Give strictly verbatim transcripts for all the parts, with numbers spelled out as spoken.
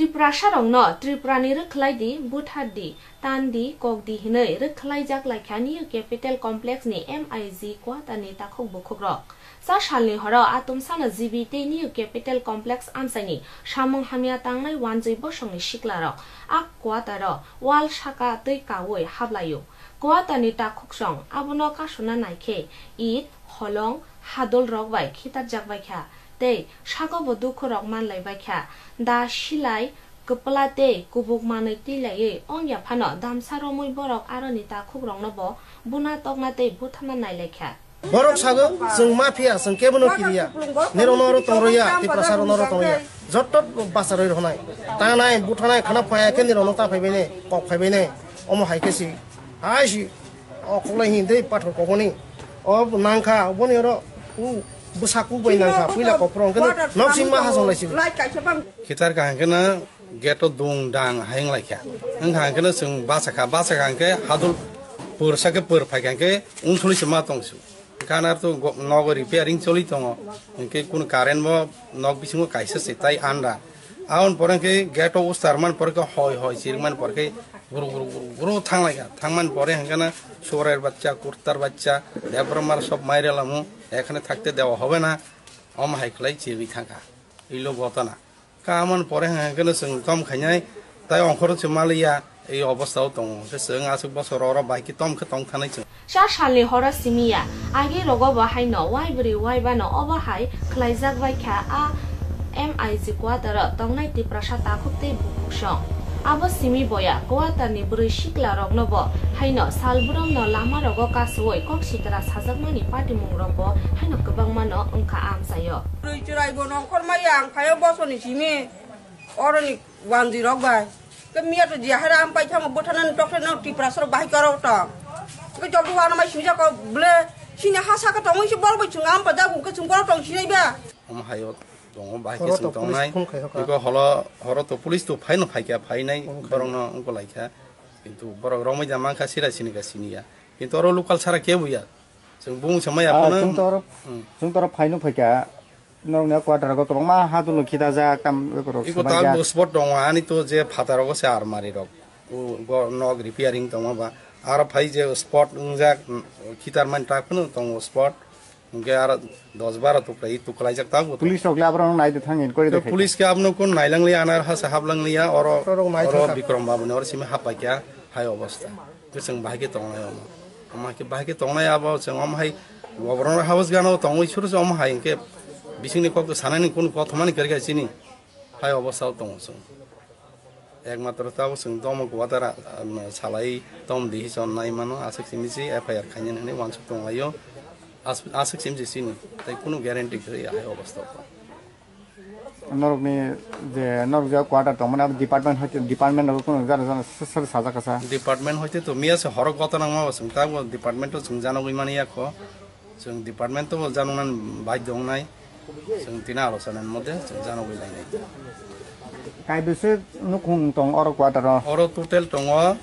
Tiprasarokno Tripurani rwkhlai di, buthar di, tan di, kok di hinwi rwkhlaijak laikha New Capital Complex ni M I G quarter ni takhuk bukhukrok. Cha salni horo atumsano G B tei New Capital Complex amchaini samung hamya tangnai wanjwi bosongni siklarok a quarter o wall saka twi kaui hablaio. Quarter ni takhuksong abono kasuna naikhe it, holong, hadulrok bai khitarjak baikha tei sagobo dukhurok manlai baikha. Da silai, kwpla tei kubuk manwi twi laiwi wngya phano damsa romwi borok aroni takhukrokno bo buna tokna tei butharna nailaikha. Borok sago, chwng mafia, chwng kebono kiriya. Nirokno oro tongroya, Tiprasarokno oro tongroya. Jotto bacharwi rwnai. Tanai, buthanai, khana phaya khe nirokno ta phaibainai, kok phaibainai. Omo hai khe si. Hai si. O khuklai hin tei pathor kokoni. O nangkha, boni oro, u, bwsa kuk bai nangkha, puila kophro hwnkhe nok singma hasonglai si. Khitar kaham khe na gate o dung dang hai wnglaikha. Wngkha hwnkhe no chwng bachakha, bachakha hwnkhe hadul pwrsa khe pwr phaikha hwnkhe unsuli se ma tongsu. Hwnkhe ano to go-, nogo repairing choli tongo. Hwnkhe kunu current bo nok bisingo kaisa se tai anda. Aboni pore hwnkhe gate o ustar man pore khe hoi hoi chiring man pore khe guru guru guru guru thanglaikha. Thangmani pore hwnkhe no suarer bachcha, kurtar bachcha, debra mar sob mairelamu, ekhane thakte dewa hobe na, omo hai khlai chirwi thangkha. Ilo gotona. Ka amoni pore hwnkhe no chwng tom khainai, tai ongkhoro se maliya, ei obostha o tongo. Hwnkhe chwng aswk bosor oro bai khe tom khe tong thanai chwng. Cha salni horo simi ya, agi rogo bo haino waibrwi waibano obo hai khlaijak bai kha a M I G quarter o tongnai Tiprasa takhuk tei bukhuksong. Abo simi boya quarter ni bwrwi sikla rokno bo haino sal bwrwmno lama rogo kasui kok sitra sajakmani patimung rok bo haino kwbangma no wngkha amchaio. Rwi chwrai bo nongkhor maya ang phaio bosoni simi. Oroni wanjwi rok bai. Ke miya to jiya hara am pai thamo bothanan tokhe no Tiprasa rok bahai korok to. Ke jol duwa no mai simi jako ble sini ha saka tamo isi bol bai chunga am pada gum ke chung korok tong sinai ba. Omo hayo tongo bahai ke Horo to chwng police tongnai. Phone khai hoka. Biko holo horo to police to phaino phaikha phainai Phone khai. Borokno wngkolaikha. Kintu borok romwi da mankha sira sini ka siniya. Kintu oro local sara kebuya. Chwng bung samai Ah, aphano. Chwng to oro, Hmm. Chwng to oro phaino phaikha. Norokni o quarter o kwbangma hadulno khitajak, tam, eko rok Iko sabaijak. Tal bo spot tongo, ani to je phataro se almari rok. O go-, nok repairing tongo ba. Aro phai je spot wngjak, mm, khitar man tak phano tongo spot. Hwnkhe aro dos baro tuklai, tuklaijak tabuk. Police rok le aborok nai de thang inquiry de khai. Police khe abono kun nailang liya, anar hasa hablang liya, oro, Oro nai oro thangkha. Bikrom Babu ni oro simi hap paikha, hai obostha. Khe chwng bahai khe tongnai omo. Omo hai khe bahai khe tongnai abo chwng omo hai oborok habos gana o tongwi suru se omo hai hwnkhe bisingni kok sanani kunu kothomani kwrwi kha chini hai obostha o tongo chwng. Ekmatro tabuk chwng domo kwatara, um, salai tom di hison nai mano aswk simi se F I R khainani hwnwi uansuk tonglaio. As-, aswk simi se chini tei kunu guarantee kwrwi hai obostha o tong. Norokni je norok je quarter tongmani abo department hoite, department rok kunu jara jara sir sir sajak kasa. Department hoite to miya se horok gotana ma bo chwng tabuk department o chwng janogwi mani yakho. Chwng department o janoknani bai dongnai. Chwng tini alochonani mote chwng janogwi lainai. Kaibwswk nukhung tong oro quarter o? Oro total tongo,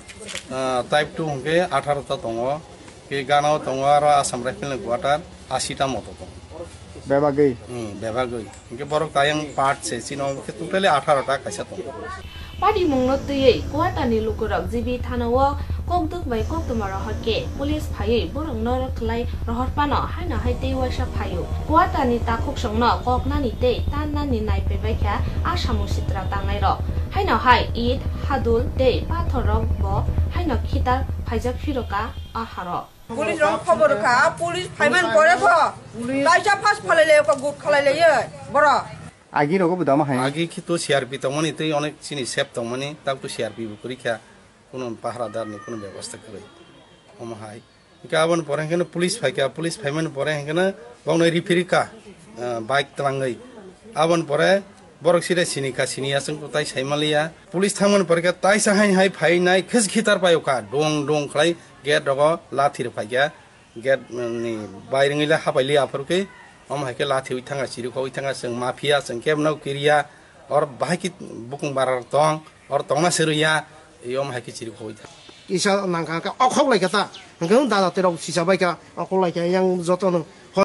ah, type two hwnkhe atharo ta tongo. Ke gana o tongo aro Assam Rifle ni quarter ashi ta moto tongo. Bebagwi? Hmm, bebagwi. Hwnkhe borok tayang part se chini omo khe totally atharo ta kaisa tongo. Patimungno twiwi quarter ni lukurok G B thana o kokduk bai koktwma rohor khe police phaiwi borokno rwkhlai rohor phano haino hai tei uaisa phaio. Quarter ni takhuksongno koknani tei tannani naiphai baikha a samung sitra tangnairok. Haino hai it, hadul tei pathor rok bo haino khitar phaijak phirokha a haro. Police rok khobor kha, police phaiman pore pho. Kaisa pass phalai lai kho, gut khalai lai ye, boro. Agi rogo bo dama hai. Agi khe to C R P tongmani tei onek chini sep tongmani, tak to C R P bo kwrwi kha, kuno pahradar ni kuno bebostha kwrwi. Omo hai. Hingke aboni pore hingke no police phaikha, police phaimani pore hingke no bokno referee kha, ah, bike twlangwi. Aboni pore borok sida sini kha, sini aswk tai saimaliya. Police thangmani pore khe taisa hain hai phainai khis khitar paio kha, dong dong khlai gate rogo lathi rw phaikha. Gate, mm, ni bai rwngwi le hapai li aphuru khe, omo hai khe lathi wi thanga, chiri khogwi thanga, chwng mafia, chwng kebo no kiriya, or bahai khe bukung bara tong, or tongna se rwya, i omo hai khe chiri khogwi thang. Kisa nang kha khe okhok lai kha ta, hwnkhe dada tei rok sisa bai kha, okhok lai kha yang joto no.